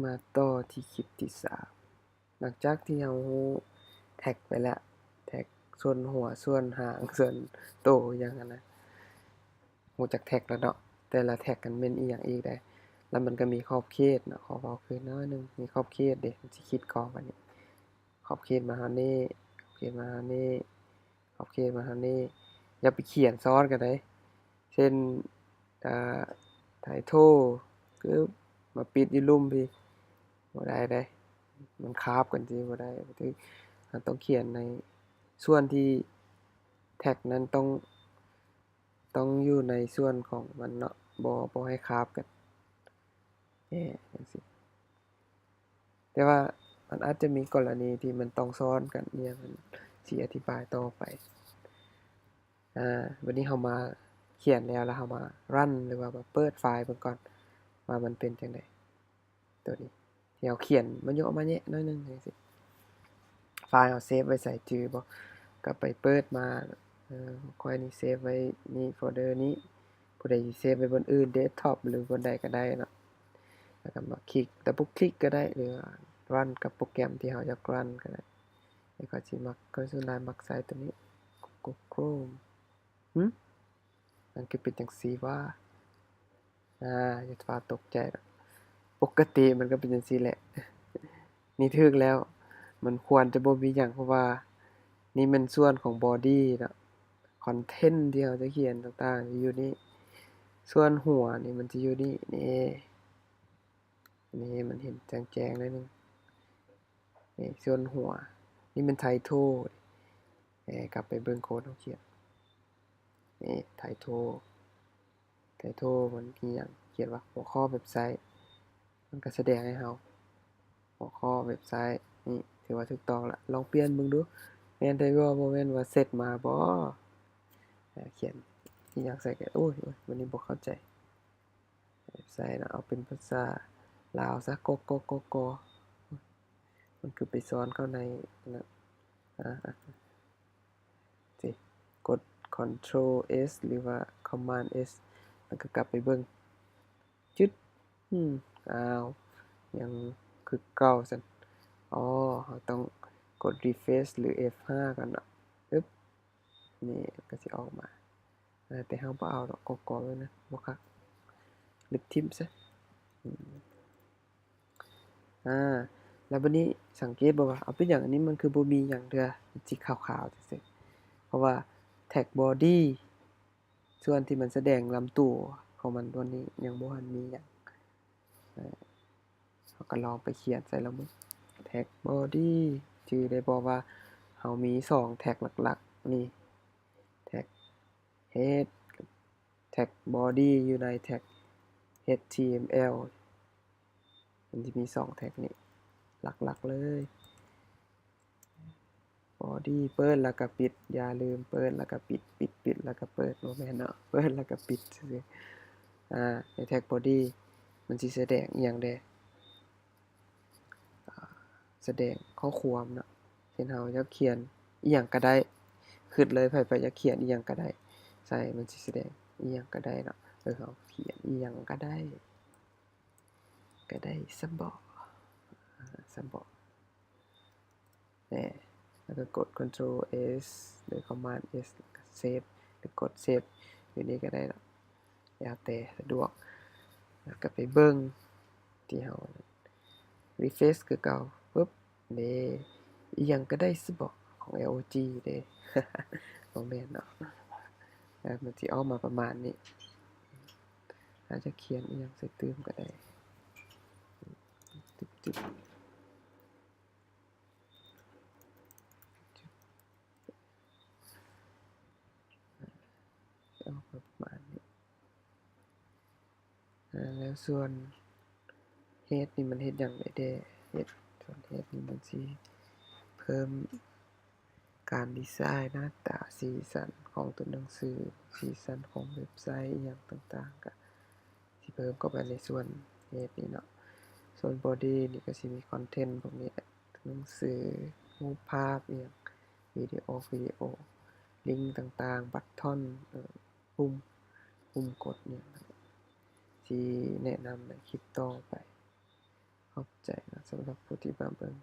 ມາຕໍ່ທີ່ຄລິບທີສາມ ຫຼັງຈາກທີ່ເຮົາຮູ້ແທັກໄປແລ້ວ ແທັກສ່ວນຫົວ ສ່ວນຫາງ ສ່ວນໂຕຫຍັງຫັ້ນນະ ຮູ້ຈັກແທັກແລ້ວເນາະ ແຕ່ລະແທັກມັນແມ່ນອີ່ຫຍັງອີກໃດ໋ ລະມັນກໍມີຂອບເຂດເນາະ ຂໍເວົ້າຄືນໜ້ອຍໜຶ່ງ ມີຂອບເຂດເດ້ ມັນຊິຄິດກ່ອນບັດນີ້ ຂອບເຂດມາຮອດນີ້ ຂອບເຂດມາຮອດນີ້ ຂອບເຂດມາທາງນີ້ ຢ່າໄປຂຽນຊ້ອນກັນເດ້ ເຊັ່ນ ອ່າ ໄທໂທ ກຶບ ມາປິດຢູ່ລຸ່ມພີ້ ບໍ່ໄດ້ເດ້ ມັນຄາບກັນຊິບໍ່ໄດ້ ເຮົາຕ້ອງຂຽນໃນສ່ວນທີ່ແທັກນັ້ນຕ້ອງ ຕ້ອງຢູ່ໃນສ່ວນຂອງມັນເນາະ ບໍ່ ບໍ່ໃຫ້ຄາບກັນ ແອ ຈັ່ງຊີ້ ແຕ່ວ່າມັນອາດຈະມີກໍລະນີທີ່ມັນຕ້ອງຊ້ອນກັນອີ່ຫຍັງ ຊິອະທິບາຍຕໍ່ໄປ. ອາ ບັດນີ້ເຮົາມາຂຽນແລ້ວ ແລ້ວເຮົາມາຣັນ ຫຼືວ່າມາເປີດໄຟລ໌ເບິ່ງກ່ອນວ່າມັນເປັນຈັ່ງໃດ ໂຕນີ້ ທີ່ເຮົາຂຽນມາເຍາະມາແຍະໜ້ອຍໜຶ່ງຈັ່ງຊີ້ ໄຟລ໌ເຮົາເຊບໄວ້ໃສຈື່ບໍ່? ກໍໄປເປີດມາ ເອີ ຂ້ອຍນີ້ເຊບໄວ້ນີ້ ໂຟລເດີນີ້ ຜູ້ໃດຊິເຊບໄວ້ບ່ອນອື່ນ ເດສທັອບ ຫຼືບ່ອນໃດກໍໄດ້ເນາະ ແລ້ວກໍມາຄລິກ ດັບເບິນຄລິກກໍໄດ້ ຫຼືວ່າຣັນກັບໂປຣແກຣມທີ່ເຮົາຢາກຣັນກໍໄດ້ ແລ້ວກໍຊິມັກ ຂ້ອຍສ່ວນຫຼາຍມັກໃຊ້ໂຕນີ້ ກູໂກໂຄຣມ ຫຶ ມັນຄືເປັນຈັ່ງຊີ້ຫວາ? ອາ ຢ່າຟ້າວຕົກໃຈເນາະ ປົກກະຕິມັນກໍເປັນຈັ່ງຊີ້ແຫຼະ. ນີ້ຖືກແລ້ວ ມັນຄວນຈະບໍ່ມີຫຍັງ ເພາະວ່ານີ້ແມ່ນສ່ວນຂອງບອດີ້ເນາະ ຄອນເທັນທີ່ເຮົາຈະຂຽນຕ່າງໆ ຢູ່ນີ້ ສ່ວນຫົວນີ້ມັນຈະຢູ່ນີ້ ນີ້ ນີ້ມັນເຫັນແຈ້ງໆໜ້ອຍໜຶ່ງ ນີ້ສ່ວນຫົວ ນີ້ແມ່ນໄທໂທ ເອີ ກັບໄປເບິ່ງໂຄດເຮົາຂຽນ ນີ້ໄທໂທ ໄທໂທມັນມີຫຍັງ ຂຽນວ່າຫົວຂໍ້ເວັບໄຊ ມັນກໍສະແດງໃຫ້ເຮົາ ຫົວຂໍ້ເວັບໄຊ ນີ້ຖືວ່າຖືກຕ້ອງລະ ລອງປ່ຽນເບິ່ງດູ ແມ່ນແທ້ບໍ່ ບໍ່ແມ່ນວ່າເຊັດມາບໍ່ ຂຽນອີ່ຫຍັງໃສ່ກໍ ໂອ້ຍ ໂອ້ຍ ບັດນີ້ບໍ່ເຂົ້າໃຈ ເວັບໄຊເນາະ ເອົາເປັນພາສາລາວຊະ ກໍ ກໍ ກໍ ກໍ ມັນຄືໄປຊ້ອນເຂົ້າໃນນັ້ນ ອາ ຊິກົດຄອນໂທຣເອັສ ຫຼືວ່າຄອມມານເອັສ ແລ້ວກໍກັບໄປເບິ່ງ ຈຶດ ອືມ ອ້າວ ຍັງຄືເກົ່າຊັ້ນ ອໍ ເຮົາຕ້ອງກົດຣີເຟຣຊ ຫຼື ເອັຟຫ້າ ກ່ອນເນາະ ອຶບ ນີ້ກໍຊິອອກມາ ແຕ່ເຮົາບໍ່ເອົາດອກ ກໍ ກໍ ໄວ້ນະ ບໍ່ຄັກ ລຶບຖິ້ມຊະ ອືມ ອາ ແລ້ວບັດນີ້ສັງເກດບໍ່ວ່າ ເອົາ ເປັນຫຍັງອັນນີ້ມັນຄືບໍ່ມີຫຍັງເທື່ອ ມັນຊິຂາວໆ ຈັ່ງຊີ້ ເພາະວ່າແທັກບອດີ້ ສ່ວນທີ່ມັນສະແດງລຳຕົວຂອງມັນຕົວນີ້ຍັງບໍ່ທັນມີຫຍັງ ເອີ ເຮົາກໍລອງໄປຂຽນໃສ່ລະເບິ່ງ ແທັກບອດີ້ ຈື່ໄດ້ບໍ່ວ່າເຮົາມີສອງແທັກຫຼັກໆ ນີ້ ແທັກເຮັດ ແທັກບອດີ້ຢູ່ໃນແທັກເອັດທີເອັມແອລ ມັນຊິມີສອງແທັກນີ້ ຫຼັກໆເລີຍ ບອດີ້ ເປີດແລ້ວກໍປິດ ຢ່າລືມເປີດແລ້ວກໍປິດ ປິດ ປິດແລ້ວກໍເປີດ ບໍ່ແມ່ນເນາະ ເປີດແລ້ວກໍປິດຊື່ໆ ອາ ໃນແທັກບອດີ້ ມັນຊິສະແດງອີ່ຫຍັງແດ່? ສະແດງຂໍ້ຄວາມເນາະ ເຊັ່ນເຮົາຢາກຂຽນອີ່ຫຍັງກໍໄດ້ ຄິດເລີຍ ໃຜ ໃຜຢາກຂຽນອີ່ຫຍັງກໍໄດ້ ໃສ່ ມັນຊິສະແດງອີ່ຫຍັງກໍໄດ້ເນາະ ເອີ ເຮົາຂຽນອີ່ຫຍັງກໍໄດ້ ກໍໄດ້ຊະເບາະ ຊະເບາະ ແນ່ ແລ້ວກໍກົດຄອນໂທຣເອັສ ຫຼືຄອມມານເອັສ ແລ້ວກໍເຊບ ຫຼືກົດເຊບ ຢູ່ນີ້ກໍໄດ້ເນາະ ແລ້ວແຕ່ສະດວກ ແລ້ວກໍໄປເບິ່ງທີ່ເຮົາ ຣີເຟຣຊຄືເກົ່າ ປຶບ ເດ້ ອີ່ຫຍັງກໍໄດ້ຊະເບາະ ຂອງແອລໂອຈີເດ້ ບໍ່ແມ່ນເນາະ ແລ້ວມັນຊິອອກມາປະມານນີ້ ອາດຈະຂຽນອີ່ຫຍັງໃສ່ຕື່ມກໍໄດ້ ຈຶບ ຈຶບ ຈຶບ ອອກມາປະມານນີ້ ອາ ແລ້ວສ່ວນເຮັດນີ້ມັນເຮັດຫຍັງໄດ້ແດ່? ເຮັດ ສ່ວນເຮັດນີ້ມັນຊິເພີ່ມການດີໄຊໜ້າຕາ ສີສັນຂອງຕົວໜັງສື ສີສັນຂອງເວັບໄຊ ອີ່ຫຍັງຕ່າງໆ ກະຊິເພີ່ມເຂົ້າໄປໃນສ່ວນເຮັດນີ້ເນາະ. ສ່ວນບອດີ້ນີ້ກະຊິມີຄອນເທັນພວກນີ້ແຫຼະ ໜັງສື ຮູບພາບ ອີ່ຫຍັງ ວິດີໂອ ວິດີໂອ ລິງຕ່າງໆ ບັດທອນ ເອີ ປຸ່ມ ປຸ່ມກົດຫຍັງ ຊິແນະນຳໃນຄລິບຕໍ່ໄປ. ອບໃຈນະ ສຳລັບຜູ້ທີ່ມາເບິ່ງ.